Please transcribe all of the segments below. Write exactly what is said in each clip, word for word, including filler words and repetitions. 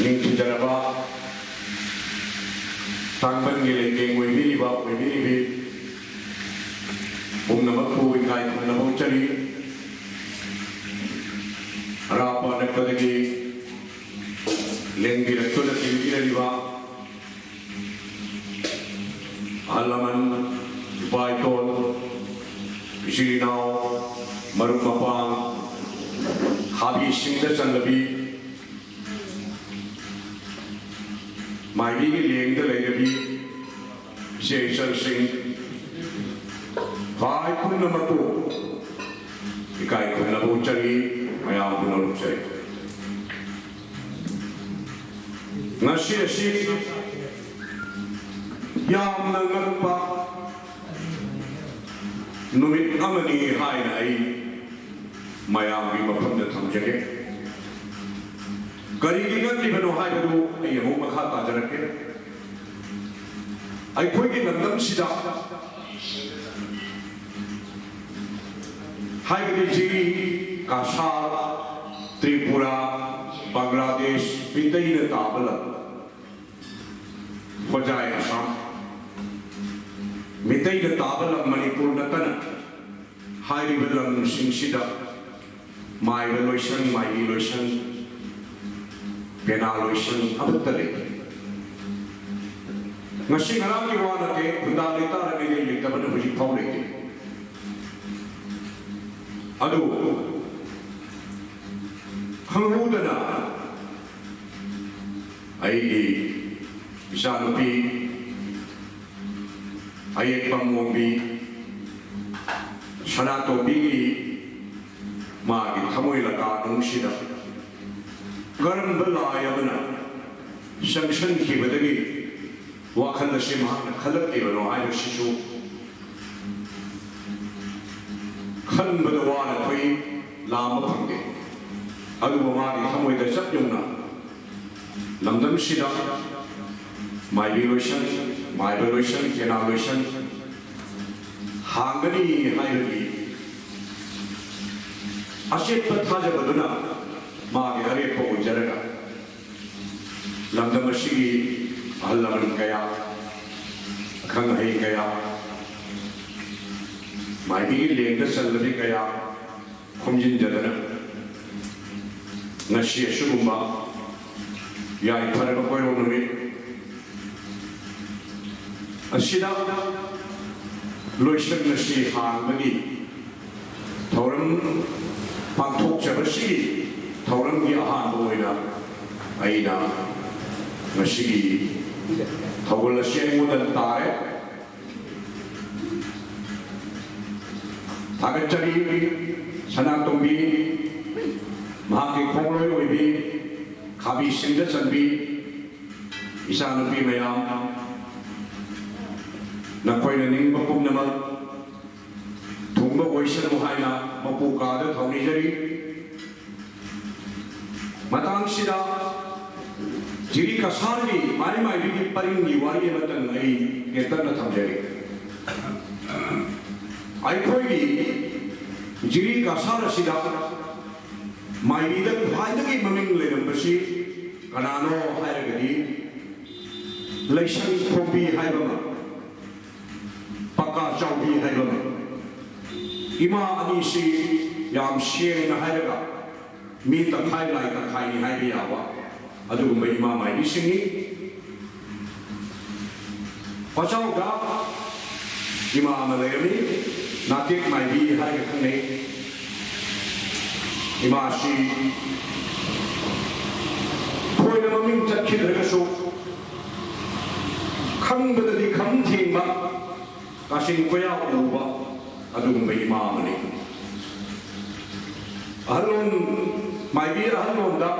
ꯅꯤꯡꯊꯤꯖꯔꯕ ꯇꯥꯡꯕꯟꯒꯤ ꯂꯩꯇꯦꯡ ꯑꯣꯏꯕꯤꯔꯤꯕ ꯑꯣꯏꯕꯤꯔꯤꯕꯤ ꯄꯨꯝꯅꯃꯛꯄꯨ ꯏꯀꯥꯏ ꯈꯨꯝꯅꯕ ꯎꯠꯆꯔꯤ꯫ ꯑꯔꯥꯞꯄ ꯑꯅꯛꯄꯗꯒꯤ ꯂꯦꯡꯕꯤꯔꯛꯇꯨꯅ ꯊꯤꯟꯕꯤꯔꯛꯂꯤꯕ ꯑꯍꯜ ꯂꯃꯟ, ꯏꯄꯥ ꯏꯄꯣꯜ, ꯏꯆꯤꯜ ꯏꯅꯥꯎ, ꯃꯔꯨꯞ ꯃꯄꯥꯡ, ꯍꯥꯕꯤꯁꯤꯡꯗ ꯆꯜꯂꯕꯤ, ꯃꯥꯏꯕꯤꯒꯤ ꯂꯦꯡꯗ ꯂꯩꯔꯕꯤ ꯏꯆꯦ ꯏꯆꯜꯁꯤꯡ, ꯈ꯭ꯋꯥꯏ ꯄꯨꯝꯅꯃꯛꯄꯨ ꯏꯀꯥꯏ ꯈꯨꯝꯅꯕ ꯎꯠꯆꯔꯤ, ꯃꯌꯥꯝꯕꯨ ꯅꯣꯂꯨꯛꯆꯔꯤ꯫ ꯉꯁꯤ ꯑꯁꯤ ꯌꯥꯝꯅ ꯉꯛꯄ ꯅꯨꯃꯤꯠ ꯑꯃꯅꯤ ꯍꯥꯏꯅ ꯑꯩ ꯃꯌꯥꯝꯒꯤ ꯃꯐꯝꯗ ꯊꯝꯖꯒꯦ꯫ ꯀꯔꯤꯒꯤ ꯉꯛꯂꯤꯕꯅꯣ ꯍꯥꯏꯕꯗꯨ ꯑꯩ ꯑꯃꯨꯛ ꯃꯈꯥ ꯇꯥꯖꯔꯛꯀꯦ꯫ ꯑꯩꯈꯣꯏꯒꯤ ꯂꯝꯗꯝꯁꯤꯗ ꯍꯥꯏꯕꯗꯤ ꯖꯤꯔꯤ, ꯀꯁꯥꯔ, ꯇ꯭ꯔꯤꯄꯨꯔꯥ, ꯕꯪꯒ꯭ꯂꯥꯗꯦꯁ, ꯃꯤꯇꯩꯅ ꯇꯥꯕ ꯂꯝ, ꯍꯣꯖꯥꯏ ꯑꯁꯥꯝ, ꯃꯤꯇꯩꯅ ꯇꯥꯕ ꯂꯝ ꯃꯅꯤꯄꯨꯔ ꯅꯠꯇꯅ ꯍꯥꯏꯔꯤꯕ ꯂꯝꯁꯤꯡꯁꯤꯗ ꯃꯥꯏꯕ ꯂꯣꯏꯁꯪ, ꯃꯥꯏꯕꯤ ꯂꯣꯏꯁꯪ, ꯄꯦꯅꯥ ꯂꯣꯏꯁꯪ ꯑꯃꯠꯇ ꯂꯩꯇꯦ꯫ ꯉꯁꯤ ꯉꯔꯥꯡꯒꯤ ꯋꯥ ꯅꯠꯇꯦ, ꯈꯨꯟꯗꯥ ꯂꯩꯇꯥꯔꯒ ꯂꯩ ꯂꯩꯇꯕꯅ ꯍꯧꯖꯤꯛ ꯐꯥꯎ ꯂꯩꯇꯦ꯫ ꯑꯗꯨ ꯈꯪꯍꯧꯗꯅ ꯑꯩꯒꯤ ꯏꯆꯥꯅꯨꯄꯤ ꯑꯌꯦꯛꯄ ꯃꯣꯝꯕꯤ ꯁꯅꯥꯇꯣꯝꯕꯤꯒꯤ ꯃꯥꯒꯤ ꯊꯃꯣꯏ ꯂꯀꯥꯅꯨꯡꯁꯤꯗ ꯀꯔꯝꯕ ꯂꯥꯏ ꯑꯃꯅ ꯆꯪꯁꯟꯈꯤꯕꯗꯒꯤ ꯋꯥꯈꯜ ꯑꯁꯤ ꯃꯍꯥꯛꯅ ꯈꯜꯂꯛꯂꯤꯕꯅꯣ ꯍꯥꯏꯕꯁꯤꯁꯨ ꯈꯟꯕꯗ ꯋꯥꯅ ꯊꯣꯛꯏ, ꯂꯥꯝꯕ ꯐꯪꯗꯦ꯫ ꯑꯗꯨꯕꯨ ꯃꯥꯒꯤ ꯊꯃꯣꯏꯗ ꯆꯞ ꯌꯨꯡꯅ ꯂꯝꯗꯝꯁꯤꯗ ꯃꯥꯏꯕꯤ ꯂꯣꯏꯁꯪ, ꯃꯥꯏꯕ ꯂꯣꯏꯁꯪ, ꯀꯦꯅꯥ ꯂꯣꯏꯁꯪ ꯍꯥꯡꯒꯅꯤ ꯍꯥꯏꯕꯒꯤ ꯑꯆꯦꯠꯄ ꯊꯥꯖꯕꯗꯨꯅ ꯃꯥꯒꯤ ꯑꯔꯦꯞꯄ ꯑꯣꯏꯖꯔꯒ ꯂꯝꯗꯝ ꯑꯁꯤꯒꯤ ꯑꯍꯜ ꯂꯃꯟ ꯀꯌꯥ, ꯑꯈꯪ ꯑꯍꯩ ꯀꯌꯥ, ꯃꯥꯏꯕꯤꯒꯤ ꯂꯦꯡꯗ ꯆꯜꯂꯕꯤ ꯀꯌꯥ ꯈꯣꯝꯖꯤꯟꯖꯗꯅ ꯉꯁꯤ ꯑꯁꯤꯒꯨꯝꯕ ꯌꯥꯏꯐꯔꯕ ꯀꯣꯏꯔꯣ ꯅꯨꯃꯤꯠ ꯑꯁꯤꯗ ꯂꯣꯏꯁꯪ ꯑꯁꯤ ꯍꯥꯡꯕꯒꯤ ꯊꯧꯔꯝ ꯄꯥꯡꯊꯣꯛꯆꯕꯁꯤꯒꯤ ꯊꯧꯔꯝꯒꯤ ꯑꯍꯥꯟꯕ ꯑꯣꯏꯅ ꯑꯩꯅ ꯉꯁꯤꯒꯤ ꯊꯧꯒꯜ ꯑꯁꯤ ꯑꯩꯉꯣꯟꯗ ꯇꯥꯔꯦ꯫ ꯊꯥꯒꯠꯆꯔꯤ꯫ ꯁꯅꯥꯇꯣꯝꯕꯤ, ꯃꯍꯥꯛꯀꯤ ꯈꯣꯡꯂꯣꯏ ꯑꯣꯏꯕꯤ, ꯈꯥꯕꯤ ꯁꯤꯡꯗ ꯆꯟꯕꯤ ꯏꯆꯥꯅꯨꯄꯤ ꯃꯌꯥꯝ, ꯅꯈꯣꯏꯅ ꯅꯤꯡꯕ ꯄꯨꯝꯅꯃꯛ ꯊꯨꯡꯕ ꯑꯣꯏꯁꯅꯨ ꯍꯥꯏꯅ ꯃꯄꯨ ꯀꯥꯗ ꯊꯧꯅꯤꯖꯔꯤ꯫ ꯃꯇꯥꯡꯁꯤꯗ ꯖꯤꯔꯤ ꯀꯁꯥꯔꯒꯤ ꯃꯥꯏ ꯃꯥꯏꯕꯤꯒꯤ ꯄꯔꯤꯡꯒꯤ ꯋꯥꯔꯤ ꯑꯃꯇꯪ ꯑꯩ ꯇꯦꯟꯇꯛꯅ ꯊꯝꯖꯒꯦ꯫ ꯑꯩꯈꯣꯏꯒꯤ ꯖꯤꯔꯤ ꯀꯁꯥꯔ ꯑꯁꯤꯗ ꯃꯥꯏꯕꯤꯗ ꯈ꯭ꯋꯥꯏꯗꯒꯤ ꯃꯃꯤꯡ ꯂꯩꯔꯝꯕꯁꯤ ꯀꯅꯥꯅꯣ ꯍꯥꯏꯔꯒꯗꯤ ꯂꯩꯁꯪ ꯈꯣꯝꯕꯤ ꯍꯥꯏꯕ ꯑꯃ, ꯄꯀꯥ ꯆꯥꯎꯕꯤ ꯍꯥꯏꯕ ꯑꯃ꯫ ꯏꯃꯥ ꯑꯅꯤꯁꯤ ꯌꯥꯝ ꯁꯦꯡꯅ ꯍꯥꯏꯔꯒ ꯃꯤ ꯇꯪꯈꯥꯏ ꯂꯥꯏ ꯇꯪꯈꯥꯏꯅꯤ ꯍꯥꯏꯕ ꯌꯥꯕ ꯑꯗꯨꯒꯨꯝꯕ ꯏꯃꯥ ꯃꯥꯏꯕꯤꯁꯤꯡꯅꯤ꯫ ꯄꯆꯥꯎꯗ ꯏꯃꯥ ꯑꯃ ꯂꯩꯔꯝꯃꯤ, ꯅꯥꯇꯦꯛ ꯃꯥꯏꯕꯤ ꯍꯥꯏꯅ ꯈꯪꯅꯩ꯫ ꯏꯃꯥꯁꯤ ꯊꯣꯏꯅ ꯃꯃꯤꯡ ꯆꯠꯈꯤꯗ꯭ꯔꯒꯁꯨ ꯈꯪꯕꯗꯗꯤ ꯈꯝ ꯊꯦꯡꯕ, ꯀꯥꯆꯤꯟ ꯀꯣꯌꯥ ꯎꯕ ꯑꯗꯨꯒꯨꯝꯕ ꯏꯃꯥ ꯑꯃꯅꯤ꯫ ꯑꯍꯜꯂꯣꯟ, ꯃꯥꯏꯕꯤ ꯑꯍꯜꯂꯣꯟꯗ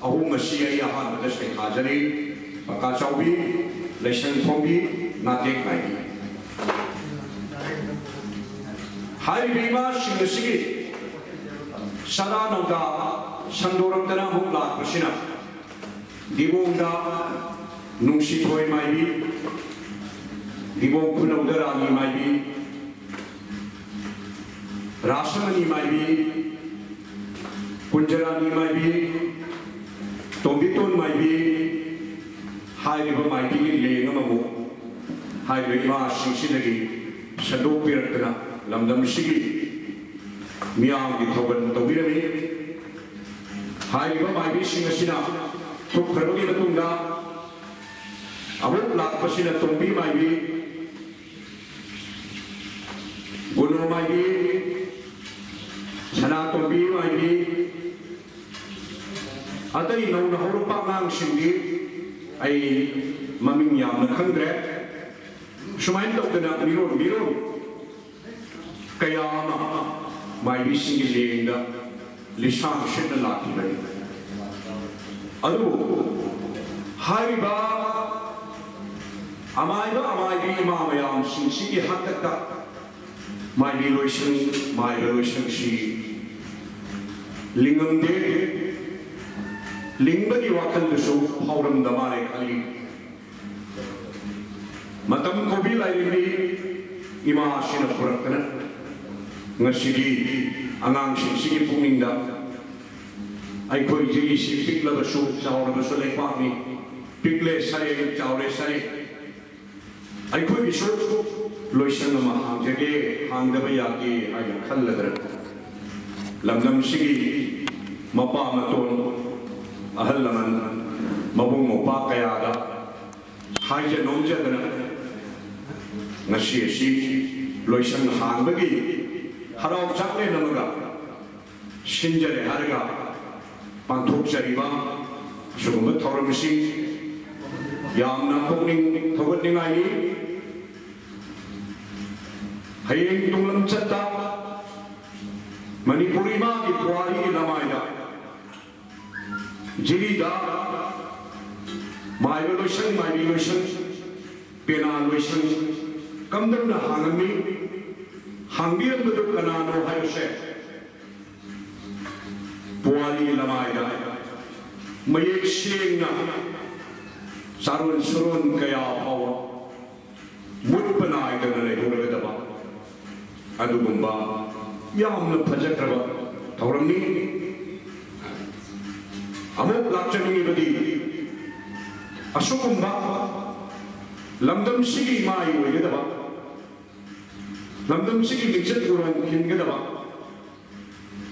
ꯑꯍꯨꯝ ꯑꯁꯤ ꯑꯩ ꯑꯍꯥꯟꯕꯗ ꯁꯩꯊꯥꯖꯔꯤ꯫ ꯄꯀꯥ ꯆꯥꯎꯕꯤ, ꯂꯩꯁꯪ ꯈꯣꯝꯕꯤ, ꯅꯥꯇꯦꯛ ꯃꯥꯏꯕꯤ꯫ ꯍꯥꯏꯔꯤꯕ ꯏꯃꯥꯁꯤꯡ ꯑꯁꯤꯒꯤ ꯆꯔꯥ ꯅꯧꯗꯥ ꯁꯟꯗꯣꯔꯛꯇꯅ ꯑꯃꯨꯛ ꯂꯥꯛꯄꯁꯤꯅ ꯗꯤꯕꯣꯡꯗ ꯅꯨꯡꯁꯤꯊꯣꯏ ꯃꯥꯏꯕꯤ, ꯗꯤꯕꯣꯡ ꯈꯨꯅꯧꯗ ꯔꯥꯅꯤ ꯃꯥꯏꯕꯤ, ꯔꯥꯁꯃꯅꯤ ꯃꯥꯏꯕꯤ, ꯀꯨꯟꯖꯔꯥꯅꯤ ꯃꯥꯏꯕꯤ, ꯇꯣꯝꯕꯤꯇꯣꯟ ꯃꯥꯏꯕꯤ ꯍꯥꯏꯔꯤꯕ ꯃꯥꯏꯕꯤꯒꯤ ꯂꯦꯡ ꯑꯃꯕꯨ ꯍꯥꯏꯔꯤꯕ ꯏꯃꯥꯁꯤꯡꯁꯤꯗꯒꯤ ꯁꯟꯗꯣꯛꯄꯤꯔꯛꯇꯅ ꯂꯝꯗꯝꯁꯤꯒꯤ ꯃꯤꯌꯥꯝꯒꯤ ꯊꯧꯒꯜ ꯇꯧꯕꯤꯔꯝꯃꯤ꯫ ꯍꯥꯏꯔꯤꯕ ꯃꯥꯏꯕꯤꯁꯤꯡ ꯑꯁꯤꯅ ꯊꯣꯛꯈ꯭ꯔꯕꯒꯤ ꯃꯇꯨꯡꯗ ꯑꯃꯨꯛ ꯂꯥꯛꯄꯁꯤꯅ ꯇꯣꯝꯕꯤ ꯃꯥꯏꯕꯤ, ꯒꯨꯅꯣ ꯃꯥꯏꯕꯤ, ꯁꯅꯥꯇꯣꯝꯕꯤ ꯃꯥꯏꯕꯤ, ꯑꯇꯩ ꯅꯧꯅ ꯍꯧꯔꯛꯄ ꯑꯉꯥꯡꯁꯤꯡꯗꯤ ꯑꯩ ꯃꯃꯤꯡ ꯌꯥꯝꯅ ꯈꯪꯗ꯭ꯔꯦ꯫ ꯁꯨꯃꯥꯏꯅ ꯇꯧꯗꯅ ꯃꯤꯔꯣꯟ ꯃꯤꯔꯣꯟ ꯀꯌꯥ ꯑꯃ ꯃꯥꯏꯕꯤꯁꯤꯡꯒꯤ ꯂꯦꯡꯗ ꯂꯤꯁꯥꯡ ꯁꯤꯠꯅ ꯂꯥꯛꯈꯤꯕꯅꯤ꯫ ꯑꯗꯨꯕꯨ ꯍꯥꯏꯔꯤꯕ ꯑꯃꯥꯏꯕ ꯑꯃꯥꯏꯕꯤ ꯏꯃꯥ ꯃꯌꯥꯝꯁꯤꯡꯁꯤꯒꯤ ꯍꯥꯛꯇꯛꯇ ꯃꯥꯏꯕꯤ ꯂꯣꯏꯁꯪ, ꯃꯥꯏꯕ ꯂꯣꯏꯁꯪꯁꯤ ꯂꯤꯡꯉꯝꯗꯦ꯫ ꯂꯤꯡꯕꯒꯤ ꯋꯥꯈꯜꯗꯨꯁꯨ ꯐꯥꯎꯔꯝꯗ ꯃꯥꯜꯂꯦ ꯈꯜꯂꯤ꯫ ꯃꯇꯝ ꯀꯣꯕꯤ ꯂꯥꯏꯔꯦꯝꯕꯤ ꯏꯃꯥꯁꯤꯅ ꯄꯨꯔꯛꯇꯅ ꯉꯁꯤꯗꯤ ꯑꯉꯥꯡꯁꯤꯡꯁꯤꯒꯤ ꯄꯨꯛꯅꯤꯡꯗ ꯑꯩꯈꯣꯏ ꯖꯤꯔꯤꯁꯤ ꯄꯤꯛꯂꯕꯁꯨ ꯆꯥꯎꯔꯕꯁꯨ ꯂꯩꯄꯥꯛꯅꯤ, ꯄꯤꯛꯂꯦ ꯁꯔꯦꯡ, ꯆꯥꯎꯔꯦ ꯁꯔꯦꯡ꯫ ꯑꯩꯈꯣꯏꯒꯤꯁꯨ ꯂꯣꯏꯁꯪ ꯑꯃ ꯍꯥꯡꯖꯒꯦ, ꯍꯥꯡꯗꯕ ꯌꯥꯗꯦ ꯍꯥꯏꯅ ꯈꯜꯂꯗꯅ ꯂꯝꯗꯝꯁꯤꯒꯤ ꯃꯄꯥ ꯃꯇꯣꯟ, ꯑꯍꯜ ꯂꯃꯟ, ꯃꯕꯨꯡ ꯃꯧꯄ꯭ꯋꯥ ꯀꯌꯥꯗ ꯍꯥꯏꯖ ꯅꯣꯡꯖꯗꯅ ꯉꯁꯤ ꯑꯁꯤ ꯂꯣꯏꯁꯪ ꯍꯥꯡꯕꯒꯤ ꯍꯔꯥꯎ ꯆꯥꯛꯂꯦꯟ ꯑꯃꯒ ꯁꯤꯟꯖꯔꯦ ꯍꯥꯏꯔꯒ ꯄꯥꯡꯊꯣꯛꯆꯔꯤꯕ ꯑꯁꯤꯒꯨꯝꯕ ꯊꯧꯔꯝꯁꯤ ꯌꯥꯝꯅ ꯄꯨꯛꯅꯤꯡ ꯊꯧꯒꯠꯅꯤꯡꯉꯥꯏꯅꯤ꯫ ꯍꯌꯦꯡ ꯇꯨꯡꯂꯝꯆꯠꯇ ꯃꯅꯤꯄꯨꯔ ꯏꯃꯥꯒꯤ ꯄꯨꯋꯥꯔꯤꯒꯤ ꯂꯃꯥꯏꯗ ꯖꯤꯔꯤꯗ ꯃꯥꯏꯕ ꯂꯣꯏꯁꯪ, ꯃꯥꯏꯕꯤ ꯂꯣꯏꯁꯪ, ꯄꯦꯅꯥ ꯂꯣꯏꯁꯪ ꯀꯝꯗꯧꯅ ꯍꯥꯡꯉꯝꯃꯤ, ꯍꯥꯡꯕꯤꯔꯝꯕꯗꯨ ꯀꯅꯥꯅꯣ ꯍꯥꯏꯕꯁꯦ ꯄꯨꯋꯥꯔꯤꯒꯤ ꯂꯃꯥꯏꯗ ꯃꯌꯦꯛ ꯁꯦꯡꯅ ꯆꯥꯔꯣꯟ ꯁꯨꯔꯣꯟ ꯀꯌꯥ ꯐꯥꯎꯕ ꯃꯨꯠꯄ ꯅꯥꯏꯗꯅ ꯂꯩꯍꯧꯔꯒꯗꯕ ꯑꯗꯨꯒꯨꯝꯕ ꯌꯥꯝꯅ ꯐꯖꯈ꯭ꯔꯕ ꯊꯧꯔꯝꯅꯤ꯫ ꯑꯃꯨꯛ ꯂꯥꯛꯆꯅꯤꯡꯉꯤꯕꯗꯤ, ꯑꯁꯨꯒꯨꯝꯕ ꯂꯝꯗꯝꯁꯤꯒꯤ ꯃꯥꯏ ꯑꯣꯏꯒꯗꯕ, ꯂꯝꯗꯝꯁꯤꯒꯤ ꯃꯤꯡꯆꯠ ꯎꯔꯣꯡ ꯈꯤꯟꯒꯗꯕ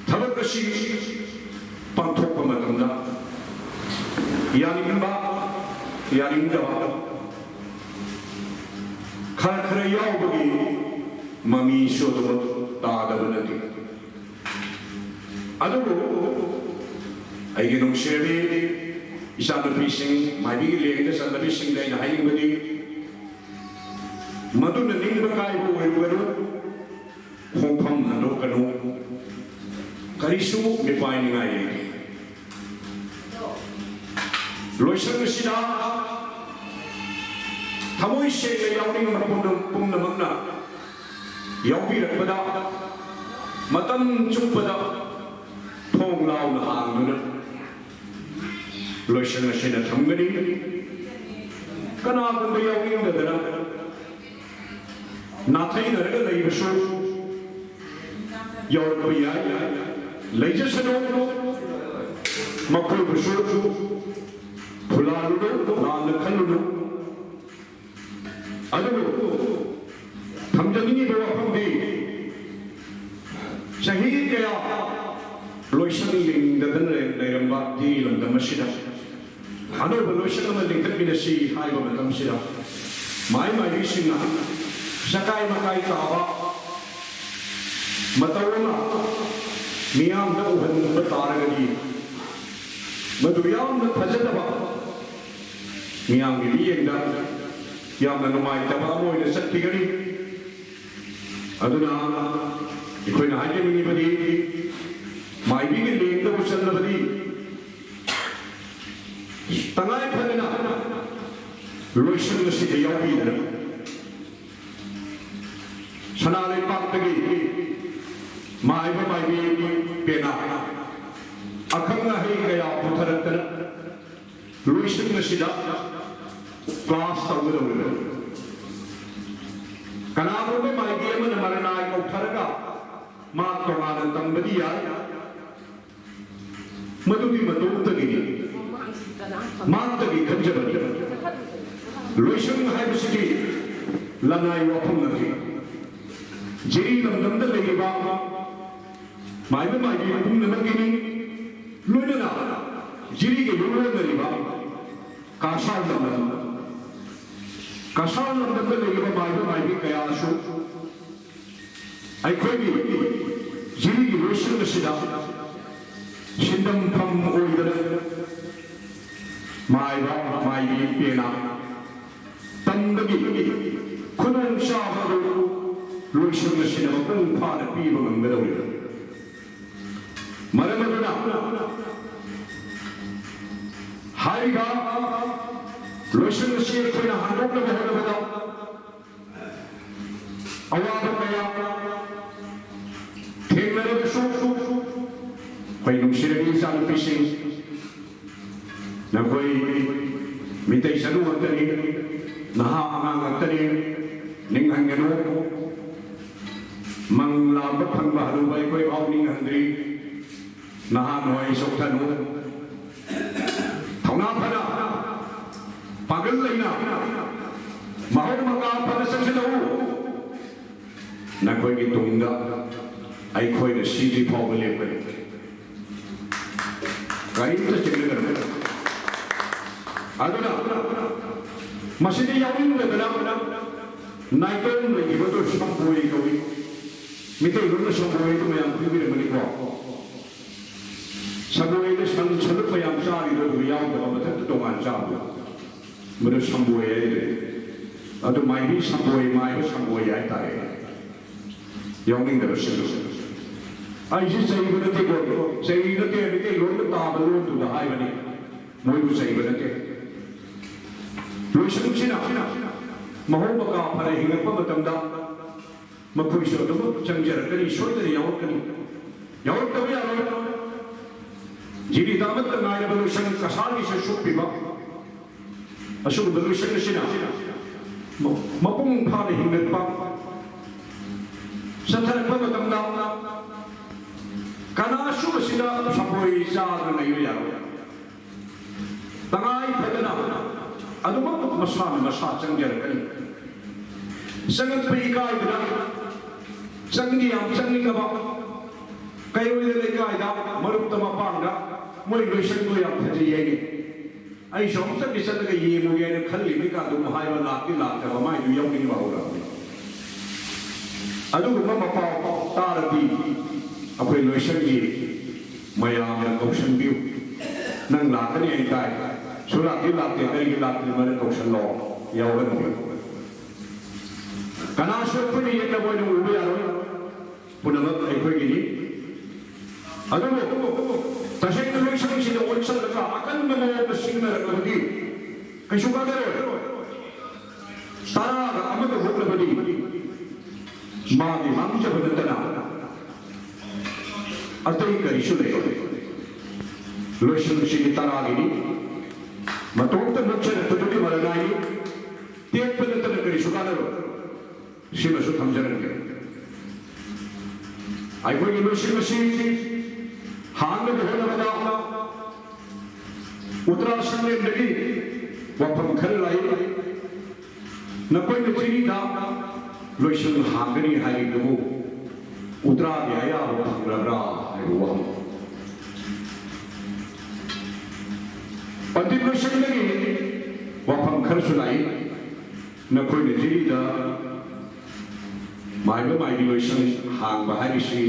ꯊꯕꯛ ꯑꯁꯤ ꯄꯥꯡꯊꯣꯛꯄ ꯃꯇꯝꯗ ꯌꯥꯅꯤꯡꯕ, ꯌꯥꯅꯤꯡꯗꯕ ꯈꯔ ꯈꯔ ꯌꯥꯎꯕꯒꯤ ꯃꯃꯤꯁꯨ ꯑꯗꯨꯃꯛ ꯇꯥꯗꯕ ꯅꯠꯇꯦ꯫ ꯑꯗꯨꯕꯨ ꯑꯩꯒꯤ ꯅꯨꯡꯁꯤꯔꯕꯤ ꯏꯆꯥꯅꯨꯄꯤꯁꯤꯡ, ꯃꯥꯏꯕꯤꯒꯤ ꯂꯦꯡꯗ ꯆꯠꯅꯕꯤꯁꯤꯡꯗ ꯑꯩꯅ ꯍꯥꯏꯅꯤꯡꯕꯗꯤ, ꯃꯗꯨꯅ ꯅꯤꯡꯕ ꯀꯥꯏꯕ ꯑꯣꯏꯔꯨꯒꯅꯨ, ꯈꯣꯡꯐꯝ ꯍꯟꯗꯣꯛꯀꯅꯨ, ꯀꯔꯤꯁꯨ ꯃꯤꯄꯥꯏꯅꯤꯡꯉꯥꯏ ꯂꯩꯇꯦ꯫ ꯂꯣꯏꯁꯪ ꯑꯁꯤꯗ ꯊꯃꯣꯏ ꯁꯦꯡꯅ ꯌꯥꯎꯅꯤꯡꯕ ꯄꯨꯝꯅ-, ꯄꯨꯝꯅꯃꯛꯅ ꯌꯥꯎꯕꯤꯔꯛꯄꯗ, ꯃꯇꯝ ꯆꯨꯞꯄꯗ ꯊꯣꯡ ꯂꯥꯎꯅ ꯍꯥꯡꯗꯨꯅ ꯂꯣꯏꯁꯪ ꯑꯁꯤꯅ ꯊꯝꯒꯅꯤ꯫ ꯀꯅꯥꯒꯨꯝꯕ ꯌꯥꯎꯅꯤꯡꯗꯗꯅ ꯅꯥꯊꯩꯅꯔꯒ ꯂꯩꯕꯁꯨ ꯌꯥꯎꯔꯛꯄ ꯌꯥꯏ꯫ ꯂꯩꯖꯁꯅꯨ, ꯃꯈꯣꯏꯕꯨꯁꯨ ꯐꯨꯂꯥꯜꯂꯨꯅꯨ, ꯂꯥꯟꯅ ꯈꯜꯂꯨꯅꯨ꯫ ꯑꯗꯨꯕꯨ ꯊꯝꯖꯅꯤꯡꯉꯤꯕ ꯋꯥꯐꯝꯗꯤ, ꯆꯍꯤ ꯀꯌꯥ ꯂꯣꯏꯁꯪ ꯂꯤꯡꯗꯗꯅ ꯂꯩꯔꯝꯕ ꯏꯔꯝꯗꯝ ꯑꯁꯤꯗ ꯑꯅꯧꯕ ꯂꯣꯏꯁꯪ ꯑꯃ ꯂꯤꯡꯈꯠꯃꯤꯟꯅꯁꯤ ꯍꯥꯏꯕ ꯃꯇꯝꯁꯤꯗ, ꯃꯥꯏ ꯃꯥꯏꯕꯤꯁꯤꯡꯅ ꯆꯀꯥꯏ ꯃꯀꯥꯏ ꯇꯥꯕ ꯃꯇꯧ ꯑꯃ ꯃꯤꯌꯥꯝꯗ ꯎꯍꯟꯕ ꯇꯥꯔꯒꯗꯤ, ꯃꯗꯨ ꯌꯥꯝꯅ ꯐꯖꯗꯕ, ꯃꯤꯌꯥꯝꯒꯤ ꯃꯤꯠꯌꯦꯡꯗ ꯌꯥꯝꯅ ꯅꯨꯡꯉꯥꯏꯇꯕ ꯑꯃ ꯑꯣꯏꯅ ꯆꯠꯈꯤꯒꯅꯤ꯫ ꯑꯗꯨꯅ ꯑꯩꯈꯣꯏꯅ ꯍꯥꯏꯖꯅꯤꯡꯉꯤꯕꯗꯤ, ꯃꯥꯏꯕꯤꯒꯤ ꯂꯦꯡꯗꯕꯨ ꯆꯠꯂꯕꯗꯤ, ꯇꯉꯥꯏ ꯐꯗꯅ ꯂꯣꯏꯁꯪ ꯑꯁꯤꯗ ꯌꯥꯎꯕꯤꯗꯅ, ꯁꯅꯥ ꯂꯩꯄꯥꯛꯇꯒꯤ ꯃꯥꯏꯕ ꯃꯥꯏꯕꯤ ꯄꯦꯅꯥ, ꯑꯈꯪ ꯑꯍꯩ ꯀꯌꯥ ꯄꯨꯊꯔꯛꯇꯅ ꯂꯣꯏꯁꯪ ꯑꯁꯤꯗ ꯀ꯭ꯂꯥꯁ ꯇꯧꯒꯗꯧꯔꯤꯕꯅꯤ꯫ ꯀꯅꯥꯒꯨꯝꯕ ꯃꯥꯏꯕꯤ ꯑꯃꯅ ꯃꯔꯅꯥꯏ ꯀꯧꯊꯔꯒ ꯃꯥ ꯇꯣꯉꯥꯟꯅ ꯇꯝꯕꯗꯤ ꯌꯥꯏ꯫ ꯃꯗꯨꯒꯤ ꯃꯇꯣꯝꯇꯒꯤꯅꯤ꯫ ꯃꯍꯥꯛꯇꯒꯤ ꯈꯟꯖꯕꯅꯤ꯫ ꯂꯣꯏꯁꯪ ꯍꯥꯏꯕꯁꯤꯗꯤ ꯂꯅꯥꯏ ꯋꯥꯐꯝ ꯅꯠꯇꯦ꯫ ꯖꯤꯔꯤ ꯂꯝꯗꯝꯗ ꯂꯩꯔꯤꯕ ꯃꯥꯏꯕ ꯃꯥꯏꯕꯤ ꯄꯨꯝꯅꯃꯛꯀꯤꯅꯤ꯫ ꯂꯣꯏꯅꯅ ꯖꯤꯔꯤꯒ ꯌꯨꯝꯂꯣꯟꯅꯔꯤꯕ ꯀꯥꯁꯥꯔ ꯂꯝꯗꯝ, ꯀꯥꯁꯥꯔ ꯂꯝꯗꯝꯗ ꯂꯩꯔꯤꯕ ꯃꯥꯏꯕ ꯃꯥꯏꯕꯤ ꯀꯌꯥꯁꯨ ꯑꯩꯈꯣꯏꯒꯤ ꯖꯤꯔꯤꯒꯤ ꯂꯣꯏꯁꯪ ꯑꯁꯤꯗ ꯁꯤꯟꯗꯝꯐꯝ ꯑꯣꯏꯗꯅ ꯃꯥꯏꯕ ꯃꯥꯏꯕꯤ ꯄꯦꯅꯥ ꯇꯝꯕꯒꯤ ꯈꯨꯗꯣꯡꯆꯥꯕ ꯑꯗꯨ ꯂꯣꯏꯁꯪ ꯑꯁꯤꯅ ꯃꯄꯨꯡ ꯐꯥꯅ ꯄꯤꯕ ꯉꯝꯒꯗꯧꯔꯤꯕꯅꯤ꯫ ꯃꯔꯝ ꯑꯗꯨꯅ ꯍꯥꯏꯔꯤꯕ ꯂꯣꯏꯁꯪ ꯑꯁꯤ ꯑꯩꯈꯣꯏꯅ ꯍꯥꯡꯗꯣꯛꯅꯕ ꯍꯣꯠꯅꯕꯗ ꯑꯋꯥꯕ ꯀꯌꯥ ꯊꯦꯡꯅꯔꯕꯁꯨ, ꯑꯩꯈꯣꯏ ꯅꯨꯡꯁꯤꯔꯕꯤ ꯏꯆꯥꯅꯨꯄꯤꯁꯤꯡ, ꯅꯈꯣꯏ ꯃꯤꯇꯩ ꯆꯅꯨ ꯉꯥꯛꯇꯅꯤ, ꯅꯍꯥ ꯑꯉꯥꯡ ꯉꯥꯛꯇꯅꯤ, ꯅꯤꯡꯍꯟꯒꯅꯨ꯫ ꯃꯪ ꯂꯥꯝꯕ ꯐꯪꯕ ꯍꯅꯨꯕ ꯑꯩꯈꯣꯏ ꯐꯥꯎ ꯅꯤꯡꯍꯟꯗ꯭ꯔꯤ꯫ ꯅꯍꯥ ꯅꯣꯏ ꯆꯣꯛꯊꯅꯨ꯫ ꯊꯧꯅꯥ ꯐꯅ, ꯄꯥꯡꯒꯜ ꯂꯩꯅ, ꯃꯍꯧ ꯃꯀꯥ ꯐꯅ ꯆꯪꯁꯤꯜꯂꯛꯎ꯫ ꯅꯈꯣꯏꯒꯤ ꯇꯨꯡꯗ ꯑꯩꯈꯣꯏꯅ ꯁꯤꯗ꯭ꯔꯤ ꯐꯥꯎꯕ ꯂꯦꯞꯀꯅꯤ꯫ ꯀꯔꯤꯝꯇ ꯆꯤꯡꯅꯒꯅꯨ꯫ ꯑꯗꯨꯅ ꯃꯁꯤꯗ ꯌꯥꯎꯅꯤꯡꯗꯗꯅ ꯅꯥꯏꯇꯣꯝ ꯂꯩꯈꯤꯕꯗꯨ ꯁꯝꯕꯣꯏ ꯀꯧꯏ꯫ ꯃꯤꯇꯩꯂꯣꯟꯗ ꯁꯝꯕꯣꯏ ꯑꯗꯨ ꯃꯌꯥꯝ ꯈꯪꯕꯤꯔꯝꯒꯅꯤꯀꯣ꯫ ꯁꯝꯕꯣꯏꯗ ꯁꯟ ꯁꯂꯨꯛ ꯃꯌꯥꯝ ꯆꯥꯔꯤꯗꯣ ꯑꯗꯨꯒ ꯌꯥꯎꯗꯕ, ꯃꯊꯛꯇ ꯇꯣꯉꯥꯟ ꯆꯥꯕꯗꯣ꯫ ꯃꯗꯨ ꯁꯝꯕꯣꯏ ꯍꯥꯏꯗ꯭ꯔꯦ꯫ ꯑꯗꯨ ꯃꯥꯏꯕꯤ ꯁꯝꯕꯣꯏ, ꯃꯥꯏꯕ ꯁꯝꯕꯣꯏ ꯍꯥꯏꯇꯥꯔꯦ꯫ ꯌꯥꯎꯅꯤꯡꯗꯕꯁꯤꯡꯗꯨ꯫ ꯑꯩꯁꯤ ꯆꯩꯕ ꯅꯠꯇꯦꯀꯣ, ꯆꯩ ꯅꯠꯇꯦ, ꯃꯩꯇꯩꯂꯣꯟꯗ ꯇꯥꯕ ꯂꯣꯟꯗꯨꯗ ꯍꯥꯏꯕꯅꯤ, ꯃꯣꯏꯕꯨ ꯆꯩꯕ ꯅꯠꯇꯦ꯫ ꯂꯣꯏꯁꯪꯁꯤꯅ ꯃꯍꯧ ꯃꯀꯥ ꯐꯅ ꯍꯤꯡꯉꯛꯄ ꯃꯇꯝꯗ ꯃꯈꯣꯏꯁꯨ ꯑꯗꯨꯃꯛ ꯆꯪꯖꯔꯛꯀꯅꯤ, ꯁꯣꯏꯗꯅ ꯌꯥꯎꯔꯛꯀꯅꯤ, ꯌꯥꯎꯔꯛꯇꯕ ꯌꯥꯔꯣꯏ꯫ ꯖꯤꯔꯤꯗ ꯑꯃꯠꯇ ꯉꯥꯏꯔꯕ ꯂꯣꯏꯁꯪ ꯀꯁꯥꯔꯒꯤꯁꯨ ꯁꯣꯛꯄꯤꯕ ꯑꯁꯤꯒꯨꯝꯕ ꯂꯣꯏꯁꯪ ꯑꯁꯤꯅ ꯃ-, ꯃꯄꯨꯡ ꯐꯥꯅ ꯍꯤꯡꯒꯠꯄ, ꯆꯠꯊꯔꯛꯄ ꯃꯇꯝꯗ ꯀꯅꯥꯁꯨ ꯃꯁꯤꯗ ꯁꯥꯐꯣꯏ ꯆꯥꯗꯨꯅ ꯂꯩꯕ ꯌꯥꯔꯣꯏ꯫ ꯇꯉꯥꯏ ꯐꯗꯅ ꯑꯗꯨꯃꯛ ꯃꯁꯥꯅ ꯃꯁꯥ ꯆꯪꯖꯔꯛꯀꯅꯤ꯫ ꯆꯪꯉꯛꯄ ꯏꯀꯥꯏꯕꯗ ꯆꯪꯗꯤ ꯌꯥꯝ ꯆꯪꯅꯤꯡꯉꯕ ꯀꯩꯔꯣꯏꯗ ꯂꯩꯀꯥꯏꯗ ꯃꯔꯨꯞꯇ ꯃꯄꯥꯡꯗ ꯃꯣꯏ ꯂꯣꯏꯁꯪꯗꯣ ꯌꯥꯝ ꯐꯖꯩ ꯍꯥꯏꯅꯤ꯫ ꯑꯩꯁꯨ ꯑꯃꯨꯛꯇꯪꯗꯤ ꯆꯠꯂꯒ ꯌꯦꯡꯉꯨꯒꯦꯅ ꯈꯜꯂꯤꯕꯩ ꯀꯥꯟꯗ ꯑꯃꯨꯛ ꯍꯥꯏꯕ ꯂꯥꯛꯇꯤ ꯂꯥꯛꯇꯕ ꯃꯥꯏꯗꯨ ꯌꯥꯎꯅꯤꯡꯕ ꯍꯧꯔꯛꯑꯕꯅꯤ꯫ ꯑꯗꯨꯒꯨꯝꯕ ꯃꯄꯥꯎ ꯇꯥꯔꯗꯤ ꯑꯩꯈꯣꯏ ꯂꯣꯏꯁꯪꯒꯤ ꯃꯌꯥꯝꯅ ꯀꯧꯁꯟꯕꯤꯌꯨ꯫ ꯅꯪ ꯂꯥꯛꯀꯅꯤ ꯍꯥꯏ ꯇꯥꯏ, ꯁꯨꯂꯥꯛꯇꯤ ꯂꯥꯛꯇꯦ, ꯀꯔꯤꯒꯤ ꯂꯥꯛꯇ꯭ꯔꯤꯕꯅꯣ ꯀꯧꯁꯜꯂꯣ, ꯌꯥꯎꯍꯟꯕꯤꯌꯨ꯫ ꯀꯅꯥꯁꯨ ꯑꯩꯈꯣꯏꯅ ꯌꯦꯠꯅꯕ ꯑꯣꯏꯅ ꯎꯕ ꯌꯥꯔꯣꯏ꯫ ꯄꯨꯝꯅꯃꯛ ꯑꯩꯈꯣꯏꯒꯤꯅꯤ꯫ ꯑꯗꯨꯕꯨ ꯇꯁꯦꯡꯅ ꯂꯣꯏꯁꯪꯁꯤꯗ ꯑꯣꯟꯁꯤꯜꯂꯒ ꯑꯀꯟꯕ ꯃꯑꯣꯡꯗ ꯁꯤꯡꯅꯔꯛꯂꯕꯗꯤ ꯀꯩꯁꯨ ꯀꯥꯟꯅꯔꯣꯏ꯫ ꯇꯔꯥꯒ ꯑꯃꯒ ꯍꯣꯠꯅꯕꯗꯤ ꯃꯥꯒꯤ ꯃꯥꯡꯖꯕ ꯅꯠꯇꯅ ꯑꯇꯩ ꯀꯔꯤꯁꯨ ꯂꯩꯔꯣꯏ꯫ ꯂꯣꯏꯁꯪꯁꯤꯗꯤ ꯇꯔꯥꯒꯤꯅꯤ꯫ ꯃꯇꯣꯝꯇ ꯅꯣꯛꯆꯔꯛꯄꯗꯨꯒꯤ ꯃꯔꯅꯥꯏꯅꯤ꯫ ꯇꯦꯛꯄ ꯅꯠꯇꯅ ꯀꯔꯤꯁꯨ ꯀꯥꯟꯅꯔꯣꯏ꯫ ꯁꯤꯃꯁꯨ ꯊꯝꯖꯔꯝꯒꯦ꯫ ꯑꯩꯈꯣꯏꯒꯤ ꯂꯣꯏꯁꯪ ꯑꯁꯤ ꯍꯥꯡꯅꯕ ꯍꯣꯠꯅꯕꯗ ꯎꯇ꯭ꯔꯥ ꯁꯪꯂꯦꯟꯗꯒꯤ ꯋꯥꯐꯝ ꯈꯔ ꯂꯥꯛꯏ꯫ ꯅꯈꯣꯏꯅ ꯆꯤꯔꯤꯗ ꯂꯣꯏꯁꯪ ꯍꯥꯡꯒꯅꯤ ꯍꯥꯏꯔꯤꯕꯗꯨꯕꯨ ꯎꯇ꯭ꯔꯥꯒꯤ ꯑꯌꯥꯕ ꯐꯪꯂꯕ꯭ꯔꯥ ꯍꯥꯏꯕ ꯋꯥꯍꯪ꯫ ꯄꯟꯗꯤꯠ ꯂꯣꯏꯁꯪꯗꯒꯤ ꯋꯥꯐꯝ ꯈꯔꯁꯨ ꯂꯥꯛꯏ꯫ ꯅꯈꯣꯏꯅ ꯆꯤꯔꯤꯗ ꯃꯥꯏꯕ ꯃꯥꯏꯕꯤ ꯂꯣꯏꯁꯪ ꯍꯥꯡꯕ ꯍꯥꯏꯔꯤꯁꯤ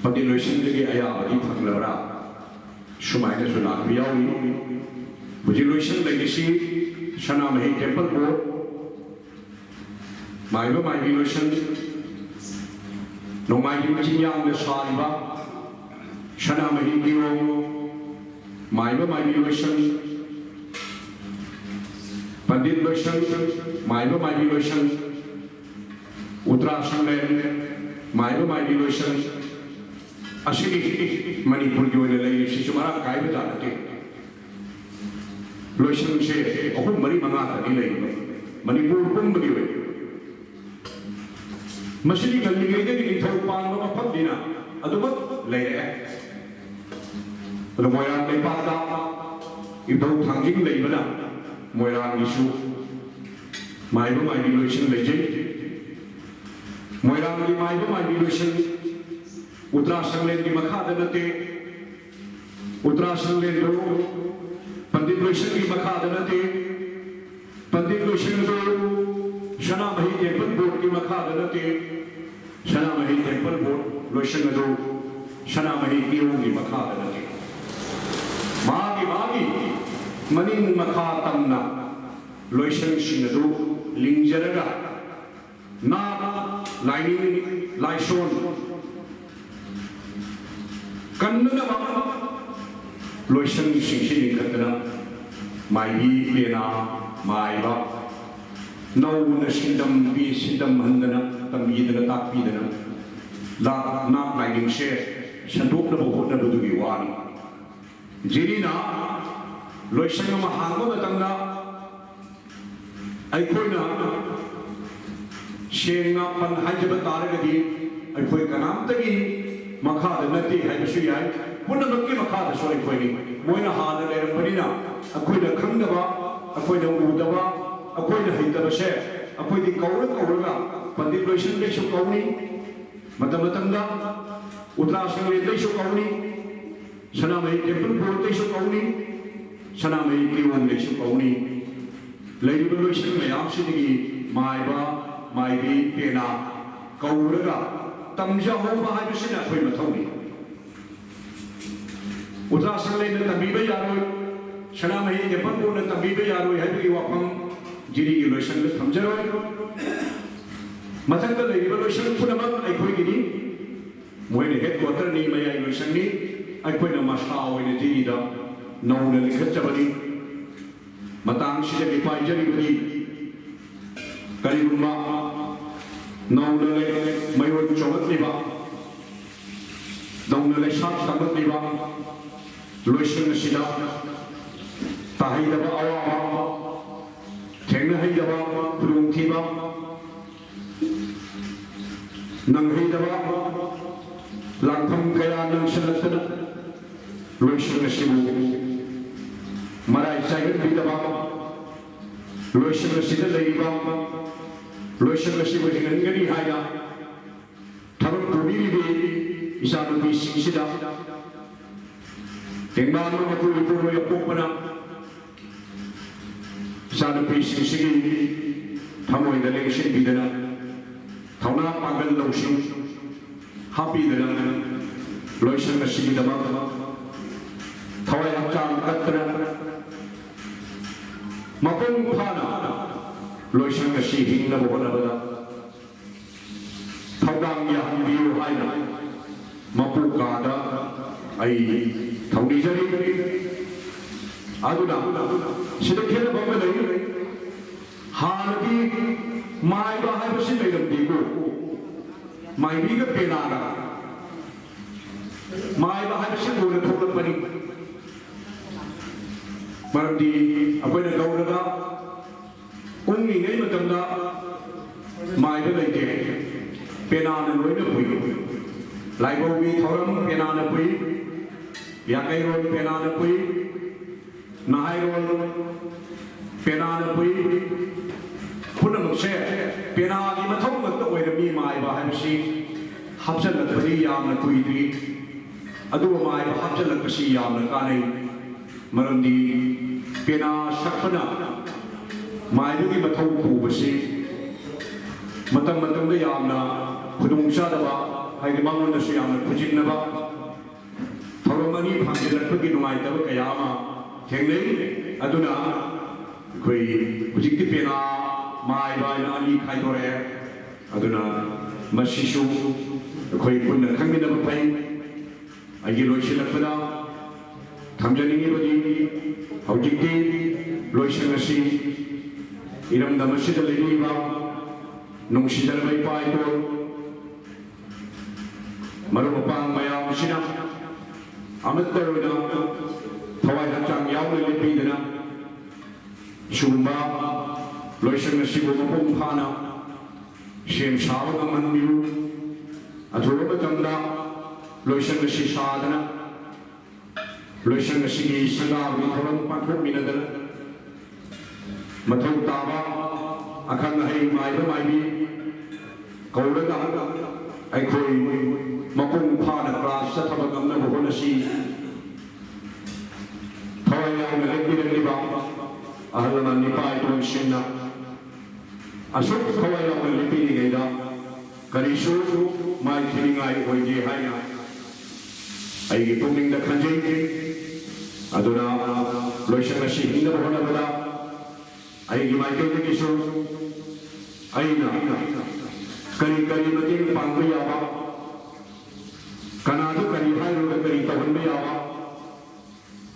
ꯄꯟꯗꯤꯠ ꯂꯣꯏꯁꯪꯗꯒꯤ ꯑꯌꯥꯕꯗꯤ ꯐꯪꯂꯕ꯭ꯔꯥ? ꯁꯨꯃꯥꯏꯅꯁꯨ ꯂꯥꯛꯄ ꯌꯥꯎꯏ꯫ ꯍꯧꯖꯤꯛ ꯂꯣꯏꯁꯪ ꯂꯩꯔꯤꯁꯤ ꯁꯅꯥꯃꯍꯤ ꯇꯦꯝꯄꯜ ꯕꯣꯔꯗ, ꯃꯥꯏꯕ ꯃꯥꯏꯕꯤ ꯂꯣꯏꯁꯪ, ꯅꯣꯡꯃꯥꯏꯖꯤꯡ ꯆꯤꯡꯌꯥꯡꯗ ꯁꯥꯔꯤꯕ ꯁꯅꯥꯃꯍꯤ ꯀꯤꯌꯣꯡ, ꯃꯥꯏꯕ ꯃꯥꯏꯕꯤ ꯂꯣꯏꯁꯪ, ꯄꯟꯗꯤꯠ ꯂꯣꯏꯁꯪ, ꯃꯥꯏꯕ ꯃꯥꯏꯕꯤ ꯂꯣꯏꯁꯪ, ꯎꯇ꯭ꯔꯥ ꯁꯪꯂꯦꯟ, ꯃꯥꯏꯕ ꯃꯥꯏꯕꯤ ꯂꯣꯏꯁꯪ ꯑꯁꯤꯅꯤ ꯃꯅꯤꯄꯨꯔꯒꯤ ꯑꯣꯏꯅ ꯂꯩꯔꯤꯕꯁꯤꯁꯨ ꯃꯔꯥꯡ ꯀꯥꯏꯕ ꯖꯥꯠ ꯅꯠꯇꯦ꯫ ꯂꯣꯏꯁꯪꯁꯦ ꯑꯍꯨꯝ, ꯃꯔꯤ, ꯃꯉꯥ ꯈꯛꯇꯤ ꯂꯩꯕ ꯃꯅꯤꯄꯨꯔ ꯄꯨꯝꯕꯒꯤ ꯑꯣꯏꯅ꯫ ꯃꯁꯤꯗꯤ ꯉꯜꯂꯤꯉꯩꯗꯒꯤ ꯅꯤꯡꯊꯧ ꯄꯥꯟꯕ ꯃꯐꯝꯅꯤꯅ ꯑꯗꯨꯃꯛ ꯂꯩꯔꯛꯑꯦ꯫ ꯑꯗꯣ ꯃꯣꯏꯔꯥꯡ ꯂꯩꯄꯥꯛꯇ ꯏꯕꯨꯙꯧ ꯊꯥꯡꯖꯤꯡ ꯂꯩꯕꯅ ꯃꯣꯏꯔꯥꯡꯒꯤꯁꯨ ꯃꯥꯏꯕ ꯃꯥꯏꯕꯤ ꯂꯣꯏꯁꯪ ꯂꯩꯖꯩ꯫ ꯃꯣꯏꯔꯥꯡꯒꯤ ꯃꯥꯏꯕ ꯃꯥꯏꯕꯤ ꯂꯣꯏꯁꯪ ꯎꯇ꯭ꯔꯥ ꯁꯪꯂꯦꯟꯒꯤ ꯃꯈꯥꯗ ꯅꯠꯇꯦ, ꯎꯇ꯭ꯔꯥ ꯁꯪꯂꯦꯟꯗꯨ ꯄꯟꯗꯤꯠ ꯂꯣꯏꯁꯪꯒꯤ ꯃꯈꯥꯗ ꯅꯠꯇꯦ, ꯄꯟꯗꯤꯠ ꯂꯣꯏꯁꯪ ꯑꯗꯨ ꯁꯅꯥꯃꯍꯤ ꯇꯦꯝꯄꯜ ꯕꯣꯔꯗꯀꯤ ꯃꯈꯥꯗ ꯅꯠꯇꯦ, ꯁꯅꯥꯃꯍꯤ ꯇꯦꯝꯄꯜ ꯕꯣꯔꯗ ꯂꯣꯏꯁꯪ ꯑꯗꯨ ꯁꯅꯥꯃꯍꯤ ꯀꯤꯌꯣꯡꯒꯤ ꯃꯈꯥꯗ ꯅꯠꯇꯦ꯫ ꯃꯥꯒꯤ ꯃꯥꯒꯤ ꯃꯅꯤꯡ ꯃꯈꯥ ꯇꯝꯅ ꯂꯣꯏꯁꯪꯁꯤꯡ ꯑꯗꯨ ꯂꯤꯡꯖꯔꯒ ꯅꯥꯠ, ꯂꯥꯏꯅꯤꯡ, ꯂꯥꯏꯁꯣꯟ ꯀꯟꯅꯅꯕ ꯂꯣꯏꯁꯪꯁꯤꯡꯁꯤ ꯂꯤꯡꯈꯠꯇꯅ ꯃꯥꯏꯕꯤ ꯄꯦꯅꯥ, ꯃꯥꯏꯕ ꯅꯧꯅ ꯁꯤꯟꯗꯝ ꯄꯤ-, ꯁꯤꯟꯗꯝꯍꯟꯗꯅ, ꯇꯝꯕꯤꯗꯅ, ꯇꯥꯛꯄꯤꯗꯅ ꯂꯥ-, ꯅꯥꯠ ꯂꯥꯏꯅꯤꯡꯁꯦ ꯁꯟꯗꯣꯛꯅꯕ ꯍꯣꯠꯅꯕꯗꯨꯒꯤ ꯋꯥꯅꯤ꯫ ꯖꯤꯔꯤꯅ ꯂꯣꯏꯁꯪ ꯑꯃ ꯍꯥꯡꯕ ꯃꯇꯝꯗ ꯑꯩꯈꯣꯏꯅ ꯁꯦꯡꯅ ꯄꯟ ꯍꯥꯏꯖꯕ ꯇꯥꯔꯒꯗꯤ ꯑꯩꯈꯣꯏ ꯀꯅꯥꯝꯇꯒꯤ ꯃꯈꯥꯗ ꯅꯠꯇꯦ ꯍꯥꯏꯕꯁꯨ ꯌꯥꯏ꯫ ꯄꯨꯝꯅꯃꯛꯀꯤ ꯃꯈꯥꯗꯁꯨ ꯑꯩꯈꯣꯏꯅꯤ꯫ ꯃꯣꯏꯅ ꯍꯥꯟꯅ ꯂꯩꯔꯝꯕꯅꯤꯅ ꯑꯩꯈꯣꯏꯅ ꯈꯪꯗꯕ, ꯑꯩꯈꯣꯏꯅ ꯎꯗꯕ, ꯑꯩꯈꯣꯏꯅ ꯍꯩꯇꯕꯁꯦ ꯑꯩꯈꯣꯏꯗꯤ ꯀꯧꯔ ꯀꯧꯔꯒ ꯄꯟꯗꯤꯠ ꯂꯣꯏꯁꯪꯗꯩꯁꯨ ꯀꯧꯅꯤ, ꯃꯇꯝ ꯃꯇꯝꯗ ꯎꯇ꯭ꯔꯥ ꯁꯪꯂꯦꯟꯗꯩꯁꯨ ꯀꯧꯅꯤ, ꯁꯅꯥꯃꯍꯤ ꯇꯦꯝꯄꯜ ꯕꯣꯔꯗꯇꯩꯁꯨ ꯀꯧꯅꯤ, ꯁꯅꯥꯃꯍꯤ ꯀꯤꯌꯣꯡꯗꯩꯁꯨ ꯀꯧꯅꯤ꯫ ꯂꯩꯔꯤꯕ ꯂꯣꯏꯁꯪ ꯃꯌꯥꯝꯁꯤꯗꯒꯤ ꯃꯥꯏꯕ, ꯃꯥꯏꯕꯤ, ꯄꯦꯅꯥ ꯀꯧꯔꯒ ꯇꯝꯖꯍꯧꯕ ꯍꯥꯏꯕꯁꯤꯅ ꯑꯩꯈꯣꯏ ꯃꯊꯧꯅꯤ꯫ ꯎꯇ꯭ꯔꯥ ꯁꯪꯂꯦꯟꯅ ꯇꯝꯕꯤꯕ ꯌꯥꯔꯣꯏ, ꯁꯅꯥꯃꯍꯤ ꯇꯦꯝꯄꯜ ꯕꯣꯔꯗꯅ ꯇꯝꯕꯤꯕ ꯌꯥꯔꯣꯏ ꯍꯥꯏꯕꯒꯤ ꯋꯥꯐꯝ ꯖꯤꯔꯤꯒꯤ ꯂꯣꯏꯁꯪꯗ ꯊꯝꯖꯔꯣꯏ꯫ ꯃꯊꯛꯇ ꯂꯩꯔꯤꯕ ꯂꯣꯏꯁꯪ ꯄꯨꯝꯅꯃꯛ ꯑꯩꯈꯣꯏꯒꯤꯅꯤ꯫ ꯃꯣꯏꯅ ꯍꯦꯗ ꯀ꯭ꯋꯥꯇꯔꯅꯤ, ꯃꯌꯥꯏ ꯂꯣꯏꯁꯪꯅꯤ꯫ ꯑꯩꯈꯣꯏꯅ ꯃꯁꯥ ꯑꯣꯏꯅ ꯖꯤꯔꯤꯗ ꯅꯧꯅ ꯂꯤꯡꯈꯠꯆꯕꯅꯤ꯫ ꯃꯇꯥꯡꯁꯤꯗꯒꯤ ꯄꯥꯏꯖꯔꯤꯕꯗꯤ ꯀꯔꯤꯒꯨꯝꯕ ꯅꯧꯅ ꯂꯩ-, ꯃꯌꯣꯟ ꯆꯣꯡꯂꯛꯂꯤꯕ, ꯅꯧꯅ ꯂꯩꯁꯥ ꯇꯝꯂꯛꯂꯤꯕ ꯂꯣꯏꯁꯪ ꯑꯁꯤꯗ ꯇꯥꯍꯩꯗꯕ ꯑꯋꯥꯕ, ꯊꯦꯡꯅꯍꯩꯗꯕ ꯈꯨꯗꯣꯡꯊꯤꯕ, ꯅꯪꯍꯩꯗꯕ ꯂꯣꯏꯁꯪ ꯑꯁꯤꯕꯨ ꯃꯔꯥꯏ ꯆꯥꯏꯍꯟꯕꯤꯗꯕ, ꯂꯣꯏꯁꯪ ꯑꯁꯤꯗ ꯂꯩꯔꯤꯕ, ꯂꯣꯏꯁꯪ ꯑꯁꯤꯕꯨ ꯍꯤꯡꯍꯟꯒꯅꯤ ꯍꯥꯏꯅ ꯊꯕꯛ ꯄꯨꯕꯤꯔꯤꯕꯤ ꯏꯆꯥꯅꯨꯄꯤꯁꯤꯡꯁꯤꯗ ꯇꯦꯡꯕꯥꯡꯕ ꯃꯄꯨ ꯏꯄꯨꯔꯣꯏ ꯑꯄꯣꯛꯄꯅ ꯏꯆꯥꯅꯨꯄꯤꯁꯤꯡꯁꯤꯒꯤ ꯊꯃꯣꯏꯗ ꯂꯦꯡꯁꯤꯟꯕꯤꯗꯅ, ꯊꯧꯅꯥ ꯄꯥꯡꯒꯜ ꯂꯧꯁꯤꯡ ꯍꯥꯞꯄꯤꯗꯅ, ꯂꯣꯏꯁꯪ ꯑꯁꯤꯒꯤꯗꯃꯛ ꯊꯋꯥꯏ ꯍꯛꯆꯥꯡ ꯀꯠꯇꯅ, ꯃꯄꯨꯡ ꯐꯥꯅ ꯂꯣꯏꯁꯪ ꯑꯁꯤ ꯍꯤꯡꯅꯕ ꯍꯣꯠꯅꯕꯗ ꯊꯧꯗꯥꯡ ꯌꯥꯍꯟꯕꯤꯌꯨ ꯍꯥꯏꯅ ꯃꯄꯨ ꯀꯥꯗ ꯑꯩ ꯊꯧꯅꯤꯖꯔꯤ꯫ ꯑꯗꯨꯅ ꯁꯤꯗ ꯈꯦꯠꯅꯕ ꯑꯃ ꯂꯩ꯫ ꯍꯥꯟꯅꯗꯤ ꯃꯥꯏꯕ ꯍꯥꯏꯕꯁꯤ ꯂꯩꯔꯝꯗꯦꯀꯣ꯫ ꯃꯥꯏꯕꯤꯒ ꯄꯦꯅꯥꯒ, ꯃꯥꯏꯕ ꯍꯥꯏꯕꯁꯤ ꯀꯣꯟꯅ ꯊꯣꯛꯂꯛꯄꯅꯤ꯫ ꯃꯔꯝꯗꯤ ꯑꯩꯈꯣꯏꯅ ꯒꯧꯔꯗ ꯎꯪꯂꯤꯉꯩ ꯃꯇꯝꯗ ꯃꯥꯏꯕ ꯂꯩꯇꯦ, ꯄꯦꯅꯥꯅ ꯂꯣꯏꯅ ꯄꯨꯏ꯫ ꯂꯥꯏꯕꯧꯒꯤ ꯊꯧꯔꯝ ꯄꯦꯅꯥꯅ ꯄꯨꯏ, ꯌꯥꯀꯩꯔꯣꯜ ꯄꯦꯅꯥꯅ ꯄꯨꯏ, ꯅꯍꯥꯏꯔꯣꯜ ꯄꯦꯅꯥꯅ ꯄꯨꯏ꯫ ꯄꯨꯝꯅꯃꯛꯁꯦ ꯄꯦꯅꯥꯒꯤ ꯃꯊꯧ ꯉꯥꯛꯇ ꯑꯣꯏꯔꯝꯃꯤ꯫ ꯃꯥꯏꯕ ꯍꯥꯏꯕꯁꯤ ꯍꯥꯞꯆꯤꯜꯂꯛꯄꯗꯤ ꯌꯥꯝꯅ ꯀꯨꯏꯗ꯭ꯔꯤ, ꯑꯗꯨꯕꯨ ꯃꯥꯏꯕ ꯍꯥꯞꯆꯤꯜꯂꯛꯄꯁꯤ ꯌꯥꯝꯅ ꯀꯥꯟꯅꯩ꯫ ꯃꯔꯝꯗꯤ ꯄꯦꯅꯥ ꯁꯛꯄꯅ ꯃꯥꯏꯕꯒꯤ ꯃꯊꯧ ꯄꯨꯕꯁꯤ ꯃꯇꯝ ꯃꯇꯝꯗ ꯌꯥꯝꯅ ꯈꯨꯗꯣꯡꯆꯥꯗꯕ, ꯍꯥꯏꯗꯤ ꯃꯉꯣꯟꯗꯁꯨ ꯌꯥꯝꯅ ꯈꯨꯖꯤꯟꯅꯕ ꯊꯧꯔꯝ ꯑꯅꯤ ꯐꯥꯡꯖꯤꯜꯂꯛꯄꯒꯤ ꯅꯨꯡꯉꯥꯏꯇꯕ ꯀꯌꯥ ꯑꯃ ꯊꯦꯡꯅꯩ꯫ ꯑꯗꯨꯅ ꯑꯩꯈꯣꯏ ꯍꯧꯖꯤꯛꯇꯤ ꯄꯦꯅꯥ ꯃꯥꯏꯕ ꯍꯥꯏꯅ ꯑꯅꯤ ꯈꯥꯏꯗꯣꯔꯛꯑꯦ꯫ ꯑꯗꯨꯅ ꯃꯁꯤꯁꯨ ꯑꯩꯈꯣꯏ ꯄꯨꯟꯅ ꯈꯪꯃꯤꯟꯅꯕ ꯐꯩ꯫ ꯑꯩꯒꯤ ꯂꯣꯏꯁꯤꯜꯂꯛꯄꯗ ꯊꯝꯖꯅꯤꯡꯉꯤꯕꯗꯤ, ꯍꯧꯖꯤꯛꯇꯤ ꯂꯣꯏꯁꯪ ꯑꯁꯤ ꯏꯔꯝꯗꯝ ꯑꯁꯤꯗ ꯂꯩꯕꯤꯕ ꯅꯨꯡꯁꯤꯖꯔꯕ ꯏꯄꯥ ꯏꯄꯨ ꯃꯔꯨꯞ ꯃꯄꯥꯡ ꯃꯌꯥꯝꯁꯤꯅ ꯑꯃꯠꯇ ꯑꯣꯏꯅ ꯊꯋꯥꯏ ꯍꯛꯆꯥꯡ ꯌꯥꯎꯅ ꯂꯦꯞꯄꯤꯗꯅ ꯁꯤꯒꯨꯝꯕ ꯂꯣꯏꯁꯪ ꯑꯁꯤꯕꯨ ꯃꯄꯨꯡ ꯐꯥꯅ ꯁꯦꯝ ꯁꯥꯕ ꯉꯝꯍꯟꯕꯤꯌꯨ꯫ ꯑꯊꯨꯕ ꯃꯇꯝꯗ ꯂꯣꯏꯁꯪ ꯑꯁꯤ ꯁꯥꯗꯅ ꯂꯣꯏꯁꯪ ꯑꯁꯤꯒꯤ ꯁꯪꯒꯥꯕꯒꯤ ꯊꯧꯔꯝ ꯄꯥꯡꯊꯣꯛꯃꯤꯟꯅꯗꯅ ꯃꯊꯧ ꯇꯥꯕ ꯑꯈꯪ ꯑꯍꯩ ꯃꯥꯏꯕ ꯃꯥꯏꯕꯤ ꯀꯧꯔꯒ ꯑꯩꯈꯣꯏ ꯃꯄꯨꯡ ꯐꯥꯅ ꯀ꯭ꯂꯥꯁ ꯆꯠꯊꯕ ꯉꯝꯅꯕ ꯍꯣꯠꯅꯁꯤ꯫ ꯊꯋꯥꯏ ꯌꯥꯎꯅ ꯂꯦꯞꯄꯤꯔꯛꯂꯤꯕ ꯑꯍꯜ ꯂꯃꯟ ꯏꯄꯥ ꯏꯄꯨꯁꯤꯡꯅ ꯑꯁꯨꯛ ꯊꯋꯥꯏ ꯌꯥꯎꯅ ꯂꯦꯞꯄꯤꯔꯤꯉꯩꯗ ꯀꯔꯤꯁꯨ ꯃꯥꯏꯊꯤꯅꯤꯡꯉꯥꯏ ꯑꯣꯏꯗꯦ ꯍꯥꯏꯅ ꯑꯩꯒꯤ ꯄꯨꯛꯅꯤꯡꯗ ꯈꯟꯖꯩ꯫ ꯑꯗꯨꯅ ꯂꯣꯏꯁꯪ ꯑꯁꯤ ꯍꯤꯡꯅꯕ ꯍꯣꯠꯅꯕꯗ ꯑꯩꯒꯤ ꯃꯥꯏꯀꯩꯗꯒꯤꯁꯨ ꯑꯩꯅ ꯀꯔꯤ ꯀꯔꯤ ꯃꯇꯦꯡ ꯄꯥꯡꯕ ꯌꯥꯕ, ꯀꯅꯥꯗ ꯀꯔꯤ ꯍꯥꯏꯔꯒ ꯀꯔꯤ ꯇꯧꯍꯟꯕ ꯌꯥꯕ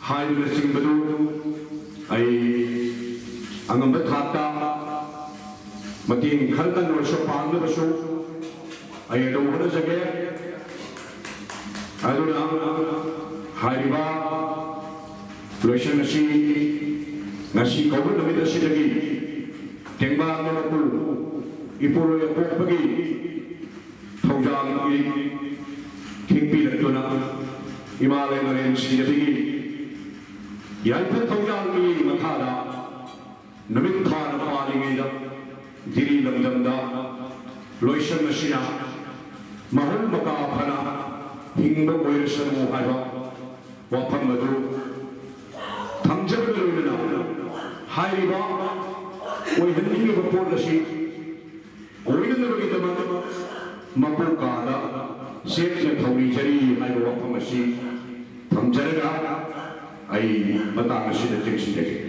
ꯍꯥꯏꯕꯅꯆꯤꯡꯕꯗꯨ ꯑꯩ ꯑꯉꯝꯕ ꯊꯥꯛꯇ ꯃꯇꯦꯡ ꯈꯔꯇꯪ ꯑꯣꯏꯔꯁꯨ ꯄꯥꯡꯅꯕꯁꯨ ꯑꯩ ꯑꯗꯨꯝ ꯍꯣꯠꯅꯖꯒꯦ꯫ ꯑꯗꯨꯅ ꯍꯥꯏꯔꯤꯕ ꯂꯣꯏꯁꯪ ꯑꯁꯤ ꯉꯁꯤ ꯀꯧꯕ ꯅꯨꯃꯤꯠ ꯑꯁꯤꯗꯒꯤ ꯇꯦꯡꯕꯥꯡ ꯃꯄꯨ ꯏꯄꯨꯔꯣꯏ ꯑꯄꯣꯛꯄꯒꯤ ꯊꯧꯖꯥꯜ ꯏꯔꯤꯛ ꯊꯤꯡꯄꯤꯔꯛꯇꯨꯅ ꯏꯃꯥ ꯂꯩꯃꯔꯦꯟ ꯁꯤꯗꯕꯤꯒꯤ ꯌꯥꯏꯐ ꯊꯧꯖꯥꯜꯒꯤ ꯃꯈꯥꯗ ꯅꯨꯃꯤꯠ ꯊꯥꯅ ꯄꯥꯜꯂꯤꯉꯩꯗ ꯙꯤꯔꯤ ꯂꯝꯗꯝꯗ ꯂꯣꯏꯁꯪ ꯑꯁꯤꯅ ꯃꯍꯨꯝ ꯃꯀꯥ ꯐꯅ ꯍꯤꯡꯕ ꯑꯣꯏꯔꯁꯅꯨ ꯍꯥꯏꯕ ꯋꯥꯐꯝ ꯑꯗꯨ ꯊꯝꯖꯕꯒ ꯂꯣꯏꯅꯅ ꯍꯥꯏꯔꯤꯕ ꯑꯣꯏꯍꯟꯅꯤꯡꯉꯤꯕ ꯄꯣꯠ ꯑꯁꯤ ꯑꯣꯏꯅꯅꯕꯒꯤꯗꯃꯛ ꯃꯄꯨ ꯀꯥꯗ ꯆꯦꯠꯅ ꯊꯧꯅꯤꯖꯔꯤ ꯍꯥꯏꯕ ꯋꯥꯐꯝ ꯑꯁꯤ ꯊꯝꯖꯔꯒ ꯑꯩ ꯃꯇꯥꯡ ꯑꯁꯤꯗ ꯇꯦꯛꯁꯤꯟꯖꯒꯦ꯫